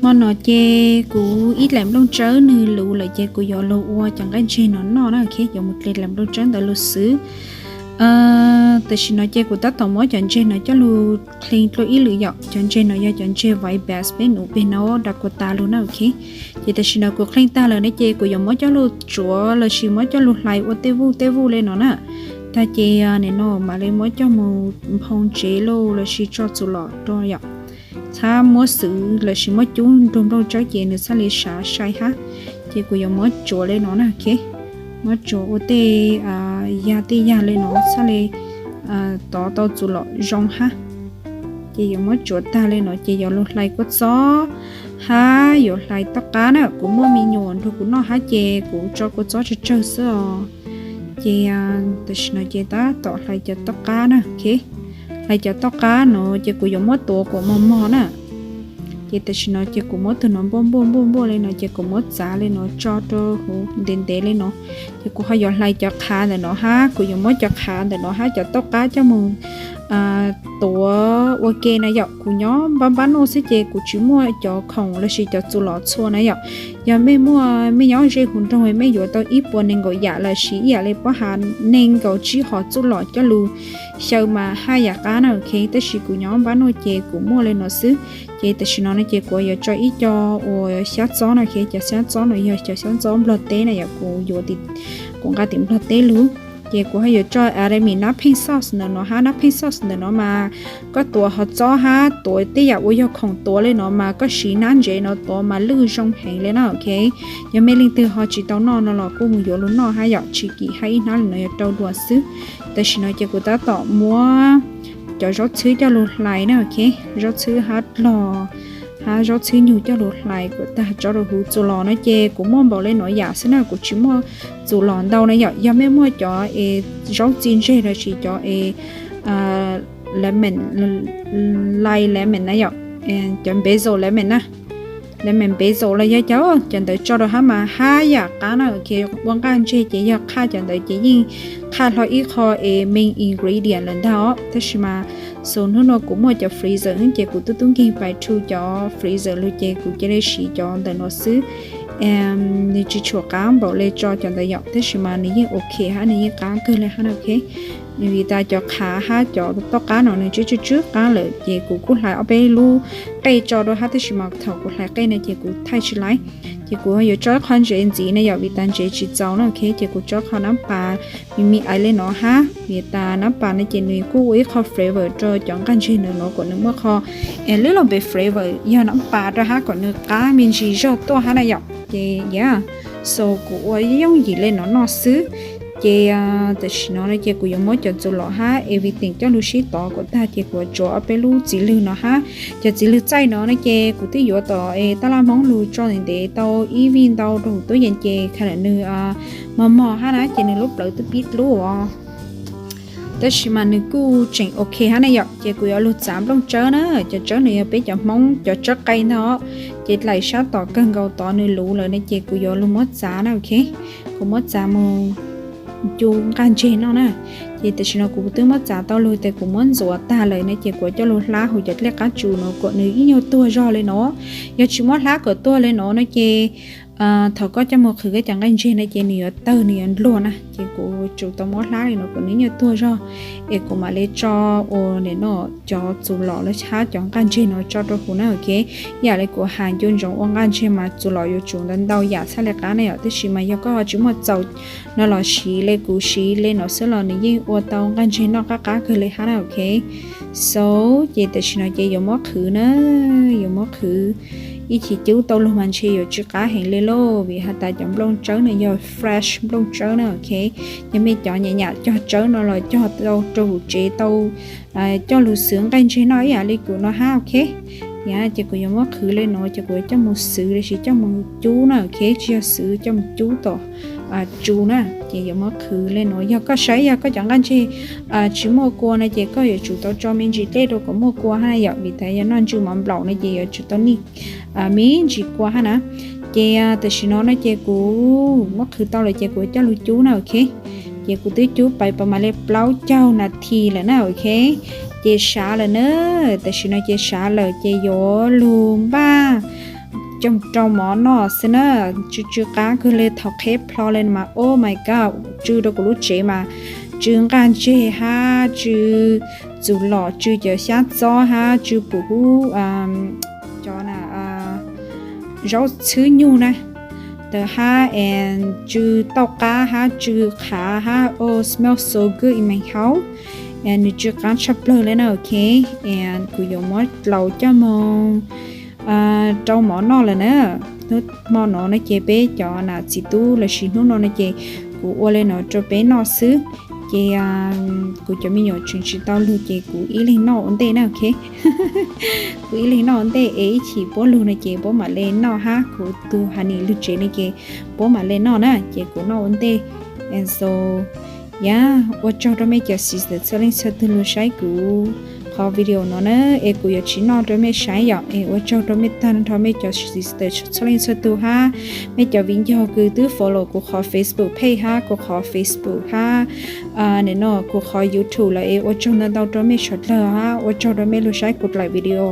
Hmo no ces kuv ib dlaim nplooj tsawb nws luv lawm ces kuv yuav los ua cov nqaij ntseg no noj na, ok, yuav mus dlaim nplooj tsawb ntawd los xwb. Tam sim no ces kuv tab tom muab cov ntseg no coj lug clean dlua ib lwm yom. Cov ntseg no yog cov ntseg white bass peb nuv peg no da kua tas lug na, ok. Ces tam sim no kuv clean tag lawm ne ces kuv yuav muab coj lug tsuav lossis muab coj lug hlais ua tej vuj tej vuj le no na. Tag ces nim no mam li muab coj mus nphoo ntsev lauj lossis tso txuj lom rau yom. Txhab muab xwv lossis muab cub nrug nplooj tsawb ces nws txhaj li sav sai hab. Ces kuv yuav muab tsuav le no na, ok. Muab tsuav ua tej yag tej yag le no txhaj li tov tau txuj lom zoo hab. Ces yuav muab tsuav tag le no ces yuav lug hlais kua txob hab yuav hlais toj qab na. Kuv muaj me nyuam nrug kuv noj hab ces kuv tso kua txob tsawg tsawg xwb os. Ces tam sim no ces tab tom hlais cov toj qab na, ok. Hlais cov toj qab no ces kuv yuav muab tuav kom mos mos na. Ces tam sim no ces kuv muab tug no npuaj npuaj npuaj npuaj le no ces kuv muab txav le no tso rau huv ntev ntev le no. Ces kuv ho yuav hlais cov qhav ntawm no hab, kuv yuav muab cov qhav ntawm no hab cov toj qab coj mus tuav ua ke na yom. Kuv nyob npab npab noj xwb ces kuv tsis muaj cov khoom lossis cov txuj lom txhua na yom. Yog mej muaj, mej nyob ze huv nroog mej yuav tau ib puas nees nkaum yam lossis ib yam li pob hav nees nkaum tsib hom txuj lom coj lug xyaw mas haj yam qab na, ok. Tab sis kuv nyob npab noj ces kuv muaj le no xwb. Ces tam sim no no ces kuv yuav tso ib co uas xyab txob no, ok. Cov xyab txob no yog cov xyab txob nplog teb na yom, kuv yuav, kuv nqa tim nplog teb lug. Ces kuv ho yuav tso a le mis nab pheej sauce ntawm no hab, nab pheej sauce ntawm no mas koj tuav hov txob hab tuav tej yam uas yog khoom tuav le no mas koj siv nab ntsev no tuav mas lwj zoo heev le na, ok. Yog mej leej twg ho tsis tau noj no los kuj mus yuav lug noj hab yom, tsis kim hab ib hnab le no yuav rau dua xwb. Tam sim no ces kuv tab tom muab cov zaub txhwb coj lug hlais na, ok. Zaub txhwb hab dlog hab zaub txhwb nyug coj lug hlais kom tag tso rau huv. Txuj lom no ces kuv muaj npaum le no yam xwb na, kuv tsis muaj txuj lom ntau na yom. Yog mej muaj cov es zaub txi ntseg lossis cov es lemon, lime lemon na yom, cov basil lemon na, lemon basil los yog cov, cov ntawd tso rau hab mas haj yam qab na, ok. Ua nqaj ntseg ces yog qhaj cov ntawd ces yeej qhaj hlo ib qho es main ingredient lawm ntag os. Tab sis mas xus hnub no kuv muaj cov freezer ces kuv tub tub nkeeg pais thu cov freezer lug ces kuv cia li siv cov ntawm no xwb. Nws tsis tshua qab npaum le tso cov ntawd yom, tab sis mas nws yeej ok hab nws yeej qab kawg le hab, ok. Vim tas cov qhav hab cov toj qab no nws tsw tsw tsw qab lawm ces kuv kuj hlais ob peb lub qej tso rau hab, tab sis mas thaum kuv hlais qej no ces kuv thaij tsis laiv. Ces kuv yuav tso ib qho ntsev ntxiv na yom, vim tas ntsev tsis txaus na, ok. Ces kuv tso qho nab pas me me aiv le no hab, vim tas nab pas no ces nws kuj ua ib qho flavor rau cov nqaj ntseg ntawm no kom nws muaj qho little bit flavor yog nab pas rau hab kom nws qab me ntsis zog tuaj hab na yom. Ces yog, so kuv ua yooj yim le no noj xwb. Ces tam sim no no ces kuv yuav muab cov txuj lom hab everything coj lug sib tov kom tag ces kuv yuav tsuav ob peb lub txiv lwg no hab. Cov txiv lwg txaij no no ces kuv twb yuav tom es taj laj Hmoob lug tso ntev ntev tau ib vij ntau rau huv tub yees ces kha lam nws mos mos hab na ces nws lub plawv twb pib dlub os. Tab sis mas nws kuj tseem ok hab na yom. Ces kuv yuav lug txav nplooj tsawb na, cov tsawb no yog peb cov Hmoob cov tsawb qe ntag, ces dlaim sab tom kawg nkaus tod nws luv lawm ne ces kuv yuav lug muab txav na, ok. Kuv muab txav mus cu nqaj ntseg noj na. Ces tam sim no kuv twb muab txav tau lug tes kuv muab ntxuav tag lawm ne ces kuv coj lug hlab huv cov dlej qab tsu no kom nws ib nyuag tuag zog le no. Yog tsis muab hlab kom tuag le no no ces thaum koj coj mus qhwv koj cov nqaij ntseg no ces nws yuav tawg nws yuav ndluag na. Ces kuv tsum tau muab hlab le no kom nws ib nyuag tuag zog es kuv mam li tso ua nim no cov txuj lom los hab cov nqaj ntseg no tso rau huv na, ok. Ib yam li kuv has ncu ntsoov ua nqaj ntseg mas txuj lom yuav tsum ntau ntau yam txhaj le qab na yom, tab sis mas yog koj ho tsis muaj txaus no los siv le kuv siv le no xwb los nws yeej ua tau nqaj ntseg noj qab qab kawg le hab na, ok. So ces tam sim no ces yuav muab qhwv na, yuav muab qhwv ib chim cub tau lug mas ntshe yuav tsw qab heev le lauj, vim has tas cov nplooj tsawb no yog fresh nplooj tsawb na, ok. Yog mej cov nyam nyam cog tsawb no los cog tau rau huv tsev tau coj lug xwv nqaij ntseg noj ib yam li kuv no hab, ok. Ces kuv yuav muab qhwv le no ces kuv yuav coj mus xwv lossis coj mus cub na, ok, tsis yog xwv, coj mus cub tom tsu na. Ces yuav muab qhwv le no, yog koj saib yog koj cov nqaj ntseg tsis muaj kua no ces koj yuav tsum tau tso me ntsis dlej rau kom muaj kua hab na yom, vim tas yog noj ntsw mov nplaum no ces yuav tsum tau nij me ntsis kua hab na. Ces tam sim no no ces kuv muab qhwv tau lawm ces kuv coj lug cub na, ok. Ces kuv twb cub pais pas mam li plaub caug nas this lawm na, ok. Ces sav lawm na, tam sim no ces sav lawm ces yuav lug npaj coj rau mov noj xwb na. Tsw tsw qab kawg li, thaum qheb plho li mas, oh my god, tsw rau kuv lub tsev mas, tsw nqaj ntseg hab, tsw txuv lom, tsw cov xyab txob hab, tsw pum hub cov zaub txhwb nyug na, tawm hab, and tsw tauj qab hab, tsw qhav hab, oh, smell so good in my house. And nws tsw qab tshaj plawg li na, ok. And kuv yuav muab dlaus coj moog rau mov noj lawm na. Hnub hmo no no ces peb cov nam txiv tub los sis hnub no no ces kuv ua li no rau peb noj xwb. Ces kuv cov me nyuam tseem tsis tau lug ces kuv ib leeg noj ua ntej na, ok. Kuv ib leeg noj ua ntej es ib chim puab lug no ces puab mam le noj hab, kuv tug honey lug tsev no ces puab mam le noj na, ces kuv noj ua ntej. And so, yeah, ua tsaug rau mej cov sister txhua leej txhua tug lug saib kuv qhov video no na, es kuv yuav tsis noj rau mej saib yom, es ua tsaug rau mej tag nrho mej cov sister txhua leej txhua tug hab, mej cov viv ncaus kws twb follow kuv qhov Facebook page hab, kuv qhov Facebook hab, no kuv qhov YouTube lawm es ua tsaug ntau ntau rau mej sawv dlawg hab, ua tsaug rau mej lug saib kuv dlaim video.